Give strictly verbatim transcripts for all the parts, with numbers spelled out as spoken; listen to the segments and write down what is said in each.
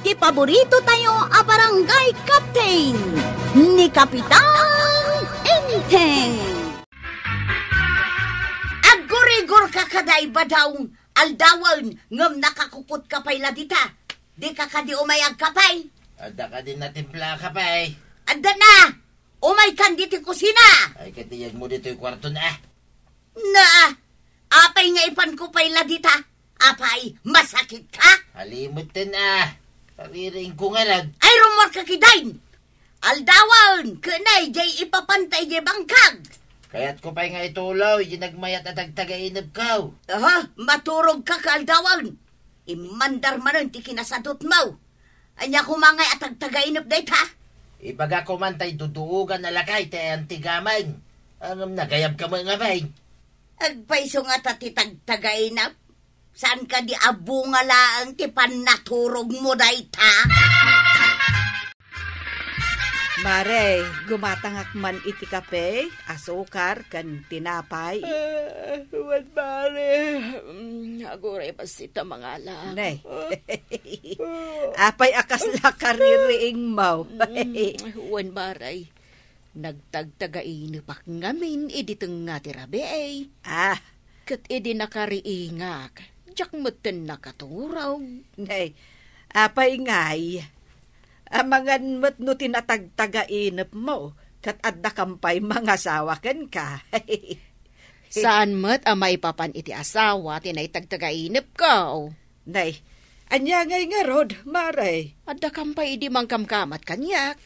Ti paborito tayo a barangay captain, ni Kapitan Enteng. Aggurigor ka kadi, Badong, aldawen, ngem nakakupot ka pay la dita. Di ka kadi umay agkape? Adda kadi natimpla a kape? Adda na! Umay kan ditoy kusina! Ay, katiyag mo ditoy kwarto na. Na, apay nga ipan ko pay la dita? Apay, masakit ka? Alimutan, ah. Pariring ko nga lang. Ay, rumor ka kidain! Aldawen, kenay, jay ipapantay jay bangkag. Kayat ko pay nga ituloy, di nagmayat a tagtagainep ko. Aha, maturog ka ka aldawen. Immandar manen ti kinasadut mo. Ania koma ngay a tagtagainep dayta? Ibaga ko man tay duduogan a lakay ti ayan ti gameng. Ngem nagayab ka met ngamin. Agpayso ngata ti tagtagainep? Saan kadi a bunga laeng ti pannaturog mo dayta? Mare, gumatangak man iti kape, asukar, ken tinapay. Ah, wen, mare. Mm, aguray bassit a mangala. Nay. Ah. Apay a kasla kaririing mo? Mm, wen, mare. Nagtagtagainepak ngamin idi tengnga ti rabii. Ah. Ket idi nakariingak, diak metten nakaturog. Nay, apay ngay? Amangan met no ti natagtagainep mo, ket adda kam pay mangasawa kenka. Saan met a maipapan iti asawa ti naitagtagainepko. Nay, ania ngay ngarud, mare? Adda kam pay idi mangkamkamat kaniak.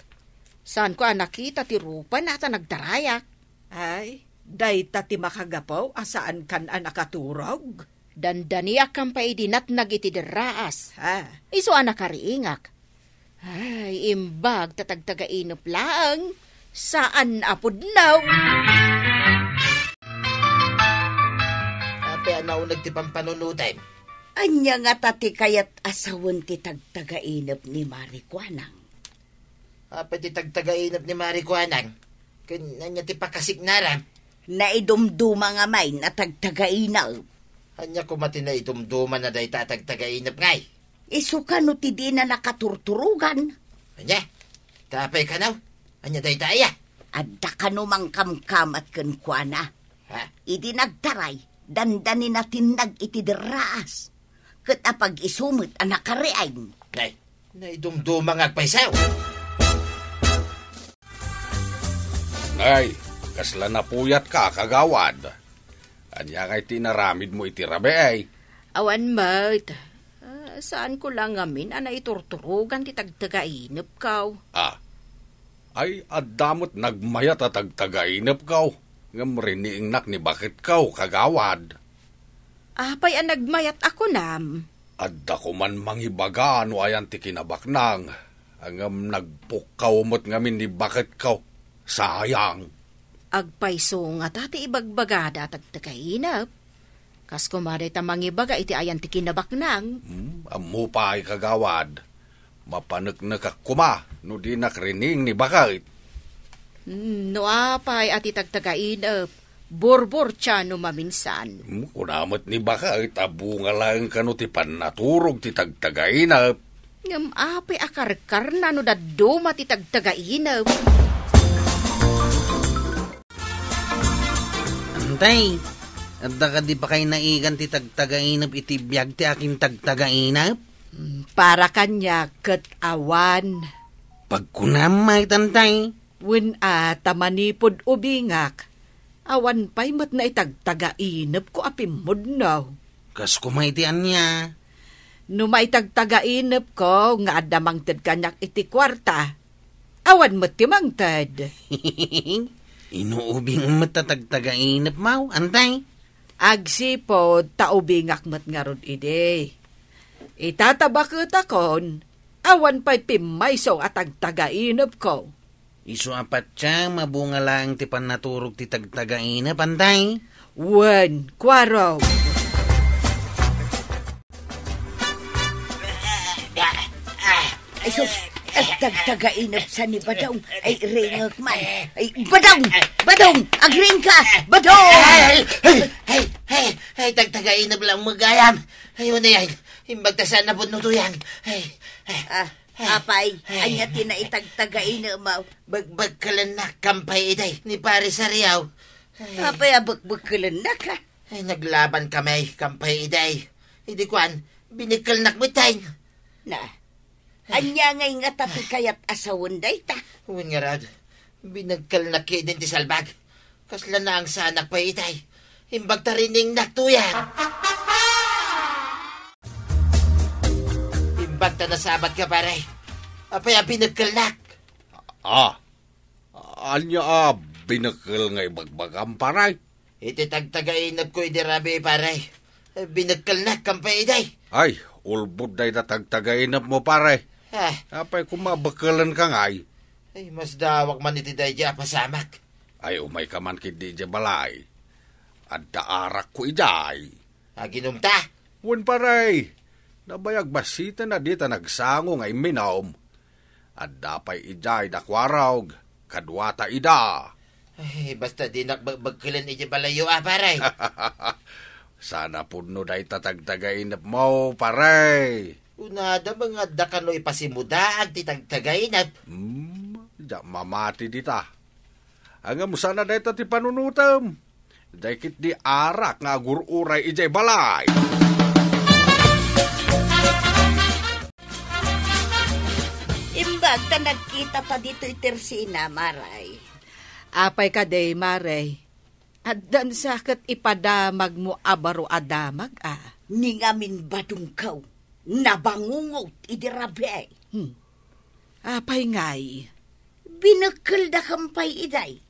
Saanko a nakita ti rupana ta nagdarayak. Ay, dayta ti makagapu a saankan a nakaturog? Dandaniak kam pay idi natnag iti derraas. Ha? Isu a nakariingak. Ay, imbag ta tagtagainep laeng, saan a pudno. Apay a nauneg ti pampanunotem? Ania ngata ti kayat a sawen ti tagtagainep ni Mari Kuanang? Apay ti tagtagainep ni Mari Kuanang? Ken ania ti pakasiknara? Naidumduma ngamin a tagtagainep. Ania koma ti naidumduma na dayta a tagtagainep ngay? Isu kano ti dina nakaturturogan? Ania? Ta apay kano? Ania dayta aya? Adda kano mangkamkamat kenkuana? Ha? Idi nagtaray, dandanina ti natnag iti derraas. Ket apag-isu met a nakariing. Nay, naidumduma nga agpayso. Nay, kasla napuyatka, kagawad? Ania ngay ti inaramidmo iti rabii? Awan met. Ah, saanko la ngamin a naiturturogan ti tagtagainepko. Ah. Ay, adda met nagmayat a tagtagainepko, ngem riniingnak ni baketko, kagawad. Apay a nagmayat a kunam? Adda koman mangibaga no ayan ti kinabaknang, ngem nagpukkaw met ngamin ni baketko. Sayang. Agpayso ngata ti ibagbagada a tagtagainep? Kas koma dayta mangibaga iti ayan ti kinabaknang. Hmm, ammo pay, kagawad. Mapaneknekak koma no dinak riniing ni baket. Hmm, no apay a ti tagtagainep, burburtia no maminsan. Hmm, kuna met ni baket a bunga laeng kano ti pannaturog ti tagtagainep. Ngem apay a karkarna no dadduma ti tagtagainep? Antay, adda kadi pakay naigan ti tagtagainep iti biag ti akin tagtagainep? Hmm, para kaniak ket awan. Pagkunam met, Antay. Wen a, ta manipud ubingak, awan pay met naitagtagainepko a pimmudno. Kas koma iti ania? No maitagtagainepko nga adda mangted kaniak iti kuarta, awan met ti mangted. Inuubing met ta tagtagainepmo, Antay? Agsipud ta ubingak met ngarud idi. Ita ta baketakon, awan pay pimmayso a tagtagainepko. Isu a patiem a bunga laeng ti pannaturog ti tagtagainep, Antay? Wen, kuarog. Ay, sus! Ay, tagtagainep sa ni Badong. Ay, ringek man. Ay, Badong! Badong! Agring ka! Badong! Ay, ay, ay, ay, ay, tagtagainep lang magayam. Ay, ano yan? Imbag ta saan na pudno to yan. Ay, Ah, apay, ania ti naitagtagainepmo? Bekbekkelennak kan pay idi ni Pare Sariaw. Apay a bekbekkelennak, a? Ay, naglaban kami kan pay idi. Idi kuan, binekkelnak met. Na, ania ngay ngata ti kayat a sawen dayta? Wen ngarud, binekkelnak ketdin ti salbag. Kasla naangsanak pay itay. Imbag ta riningnak tuyan. Imbag ta nasabat ka, pare. Apay a binekkelnak? Ah, ania a binekkel nga ibagbagam, pare? Iti tagtagainepko idi rabii, pare. Binekkelnak kan pay itay. Ay, ulbod dayta tagtagainepmo, pare. Ah. Apay koma bekkelenka ngay? Ay, masdaawak man iti daydi a pasamak. Ay, umayka man ketdi idiay balay. Adda arakko idiay. Aginumta? Wen, pare. Nabayag bassiten a dita nagsango nga imminum. Adda pay idiay da Kuarog, kaduata ida. Ay, basta dinak bekbekkelen idiay balayyo, a, pare. Saan a pudno dayta tagtagainepmo, pare. Kunada met nga adda kano ipasimudaag ti tagtagainep. Hmm, diak mamati dita. Ngem saan a dayta ti panunotem. Diay ketdi arak nga agur-uray idiay balay. Imbag ta nagkitata ditoy tersina, Maray. Apay kadi, Maray? Addan sa ket ipadamagmo a baro a damag, a? Ni ngamin badongko, nabangungot idi rabii. Hmm. Apay ngay? Binekkelda kan pay idiay.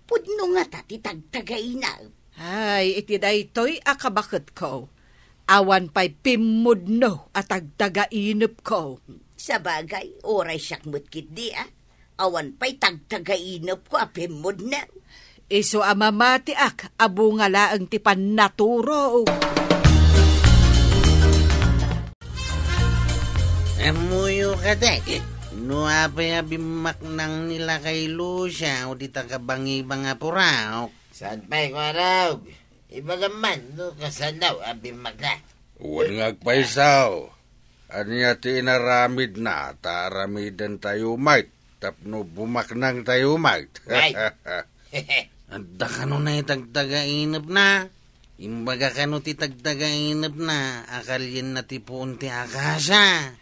Pudno ngata ti tagtagainep. Ay, iti daytoy a kabaketko, awan pay pimmudno a tagtagainepko. Sabagay, uray siak met ketdi, a. Awan pay tagtagainepko a pimmudno. Isu a mamatiak a bunga laeng ti pannaturo. Ammoyo kadi, no apay a bimmaknang ni Lakay Lucia o dita kabangibang a puraok? Saan pay, Kuarog? Ibagam man no kasano a bimmakna. Wen nga agpayso. Ania ti inaramidna ta aramidentayo met tapno bumaknangtayo met? Ay. Adda kano nagtagtagainepna? Imbaga kano ti tagtagainepna a kalienna ti puon ti akasia?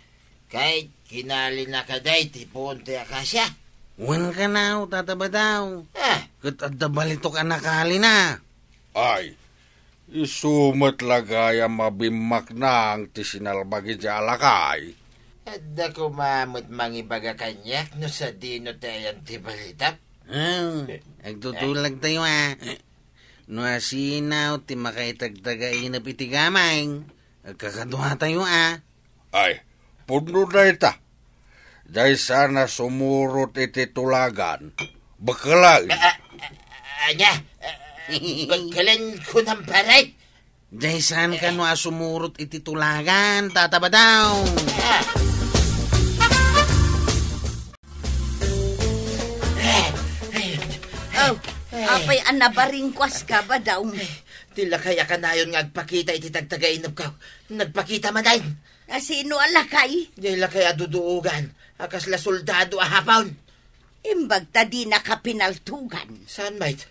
Ket kinalina kadi ti puon ti akasia? Wen kano, Tata Badaw. Ah. Ket adda balitok a nakalina. Ay, isu met la gayam a bimmaknang ti sinalbag idiay alakay. Adda koma met mangibaga kaniak no sadino ti ayan ti balitok. Ah, agtutulagtayo, a. No asino ti makaitagtagainep iti gameng, agkakaduatayo, a. Ay, pudno dayta. Diay saan a sumurot iti tulagan. Bekkelen. Ah, ah, ah, ania? Ah, bekkelen kunam, pare? Diay saan kano a sumurot iti tulagan, Tata Badaw. Ah. Aw, apay a nabaringkuaska, Badaw? Ti lakay a kanayon nga agpakita iti tagtagainepko, nagpakita manen. Asino a lakay? Diay lakay a duduogan a kasla soldado a Hapon. Imbag ta dinaka pinaltugan. Saan met?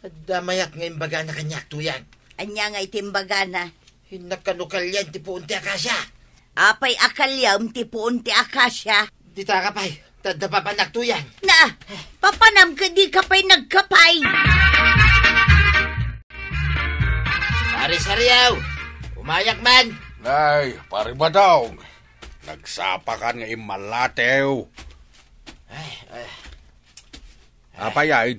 Adda mayat nga imbagana kaniak, tuyang. Ania ngay ti imbagana? Innak kano kalian ti puon ti akasia. Apay a kaliam ti puon ti akasia? Dita ka pay, ta adda papanak, tuyang. Na, papanam ket dika pay nagkapay. Pare Sariaw, umayak man. Ay, Pare Badong, nagsapakan nga immallatew. Ay, ay. Apay, ay?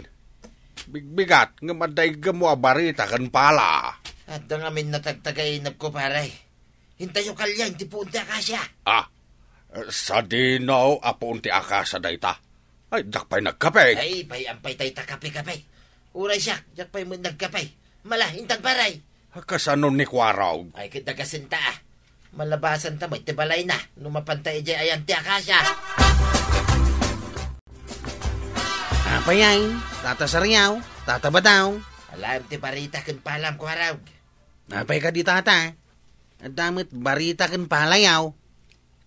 Bigbigat, ngem adda iggemmo a barita ken pala. Adda ngamin natagtagainepko, pare. Intayo kalian ti puon ti akasia. Ah, sadino a puon ti akasia dayta? Ay, diak pay nagkape. Ay, pay-am pay dayta kape-kape. Uray siak, diak pay met nagkape. Mala, intan, pare. Kasano ni Kuarog? Ay, ket dagasenta, a. Malabasanta met ti balayna no mapanta idiay ayan ti akasia. Apay, ay, Tata Sariaw, Tata Badaw? Alaem ti barita ken palam, Kuarog. Apay kadi, Tata? Adda met barita ken palayaw.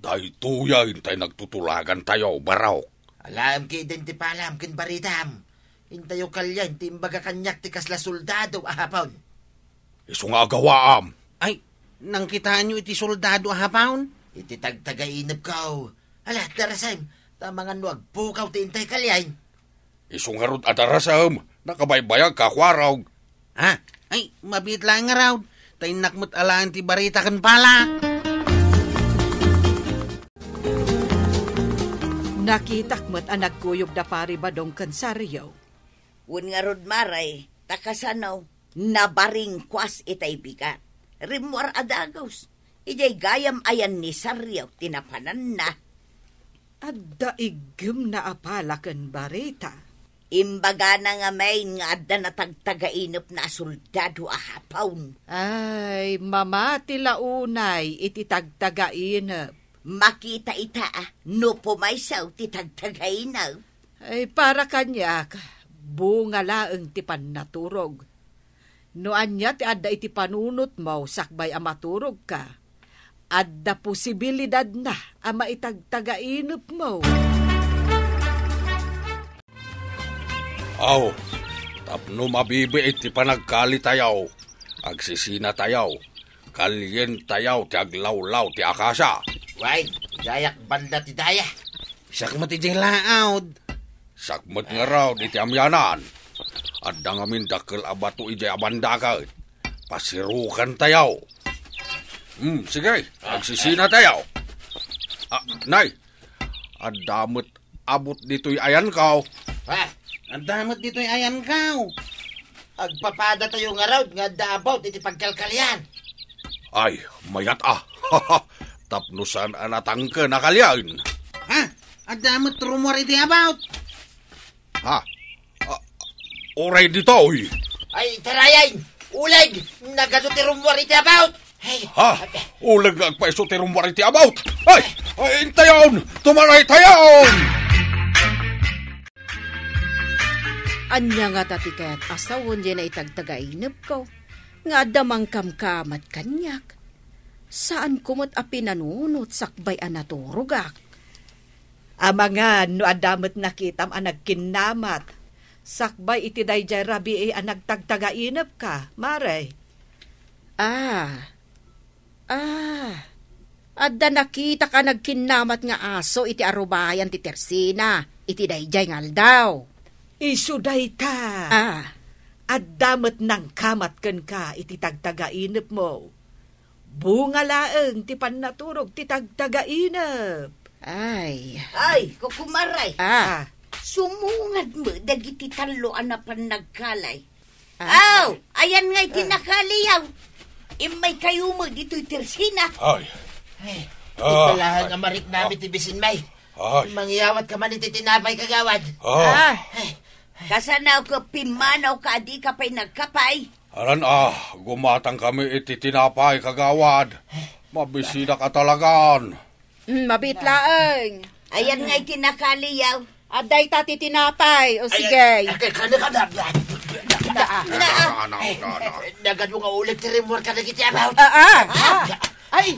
Daytoyen tay nagtutulagantayo, Barok. Alaem ketdin ti palam ken baritam. Intayo kalian ti imbaga kaniak ti kasla soldado a hapon. Isu nga agawaam. Ay, nangkitaenyo iti soldado a hapon? Iti tagtagainepko. Ala, darasem, ta mangan no agpukaw ti intay kalian. Isu ngarud a darasem, nakabaybayag ka, Kuarog. Ha? Ay, mabiit laeng ngarud. Ta innak met alaen ti barita ken pala. Nakitak met a nagkuyog da Pari Badong ken Sario. Wen ngarud, Mare, ta kasano, nabaringkuas itay bigat. Rimmuar a dagus. Idiay gayam ayan ni Sario ti napananna. Adda iggemna a pala ken barita. Imbagana ngamin nga adda natagtagainepna a soldado a hapon. Ay, mamati la unay iti tagtagainep. Makita ita, a, no pumayso ti tagtagainep. Ay, para kaniak, bunga laeng ti pannaturog. No ania ti adda iti panunotmo sakbay a maturogka, adda posibilidadna a maitagtagainepmo. Aw, tapno mabibiit ti panagkalitayo, agsisinatayo, kalientayo ti aglawlaw ti akasia. Wen, gayak banda ti daya. Siak met idiay laud. Siak met ngarud iti amianan. Adda ngamin dakkel a bato idiay a banda ket pasirukantayo. Hmm, sige, agsisinatayo. Ah, nay, adda met abut ditoy ayanko. Ha? Adda met ditoy ayanko. Agpapadatayo ngarud nga adda abut iti pagkalkalian. Ay, mayat a. Tapno saan a natangken a kalian. Ha? Adda met rummuar iti abut. Ha? Ah, uray ditoy. Ay, tarayan! Uleg! Nagadu ti rummuar iti abut! Ay, ha? Uleg nga agpaiso ti rummuar iti abut! Ay! Ay, intayon! Tumaray tayon! Ania ngata ti kayat a sawen diay naitagtagainepko nga adda mangkamkamat kaniak? Saanko met a pinanunot sakbay a naturogak. Amangan no adda met nakitam a nagkinnamat sakbay iti daydiay rabii a nagtagtagainepka, Mare. Ah. Ah. Adda nakitak a nagkinnamat nga aso iti arubayan ti tersina iti daydiay nga aldaw. Isu dayta. Ah. Adda met nangkamat kenka iti tagtagainepmo. Bunga laeng ti pannaturog ti tagtagainep. Ay. Ay, kukumaray. Ah. Sumungad met dagiti tallo a napan nagkalay. Ah. Aw, ayan ngay ti nakaliyaw. Immaykayo met ditoy tersina. Ay. Ay, ah, ita laeng a mariknami ti bisinmi. Ay. Mangyawat ka man iti tinapay, kagawad. Ah. Ah. Ay. Kasano ket pimmanaw ka a dika pay nagkapay? Alan a, gumatang kami iti tinapay, kagawad. Mabisidak a talagan. Mm, mabiit laeng. Ayan ngay ti nakaliyaw. Adda ita ti tinapay. O, sige. Ay, ay, ay, kada, kada. Na, na, na, na, na. Nagadu nga uleg ti rimmuar kadagiti abut. Ah, ah. Ah. Ay,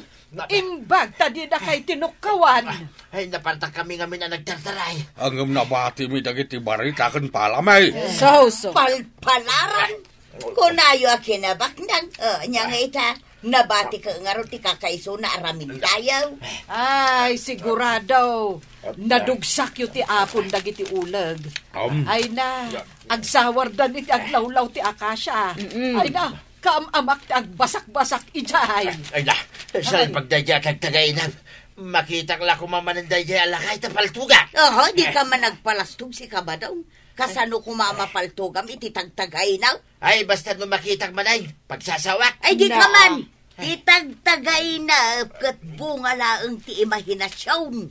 imbag ta dinakay tinukkawan. Ay, napartak kami ngamin a nagtartaray. Ngem nabatimi dagiti barita ken palami. So, so. Palpalaran. Kunayo a kinabaknang. O, nia nga ita, nabati ka ngarud ti kakaisuna a ramindayaw. Ay, sigurado. Nadugsakyo ti apon dagiti uleg. Am. Ay na, agsawardan iti aglawlaw ti akasia. Mm-mm. Ay na, kaam-amak ti agbasakbasak idiay. Ay na, salpag daydiay a tagtagainep. Makitak la koma manen daydiay a lakay ta paltogak. Oho, di ka man agpalastog, sika Badong. Kasano koma a mapaltogam iti tagtagainep? Ay, basta no makitak manen, pagsasawak. Ay, di ka man! Ti tagtagainep ket bunga laeng ti imahinasion.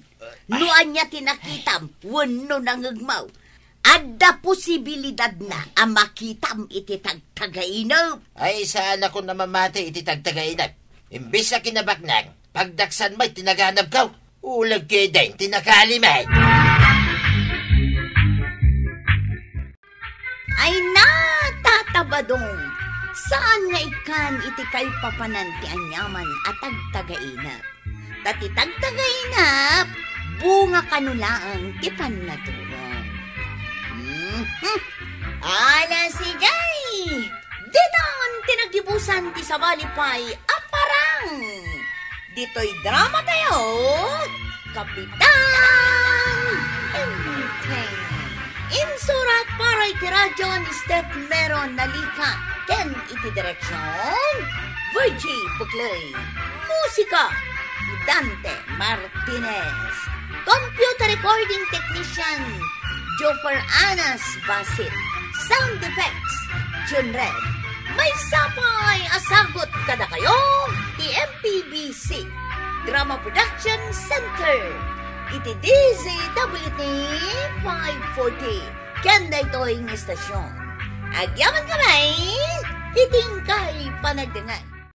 No ania ti nakitam wenno nangngegmo, adda posibilidadna a makitam iti tagtagainep. Ay, saanakon a mamati iti tagtagainep. Imbes a kinabaknang, pagdaksan met ti naganabko. Uleg ketdin ti nakali met. Ay na, Tata Badong! Saan nga ikkan iti kaipapanan ti aniaman a tagtagainep? Ta ti tagtagainep, bunga kano laeng ti pannaturon. Mhm. Ala, sige! Ditan ti naggibusan ti sabali pay a parang. Ditoy drama tayo, Kapitan Enteng. Insurat para iti radyo ni Steph Meron Nalikat ken iti direksyon, Virgie Puclay. Musika, Dante Martinez. Computer recording technician, Joffer Anas Basit. Sound effects, Jun Red. Maysa pay a sagut kadakayo ti M P B C Drama Production Center iti D Z W T five forty. Ken daytoy nga istasyon, agyamankami iti inkay panagdengngeg.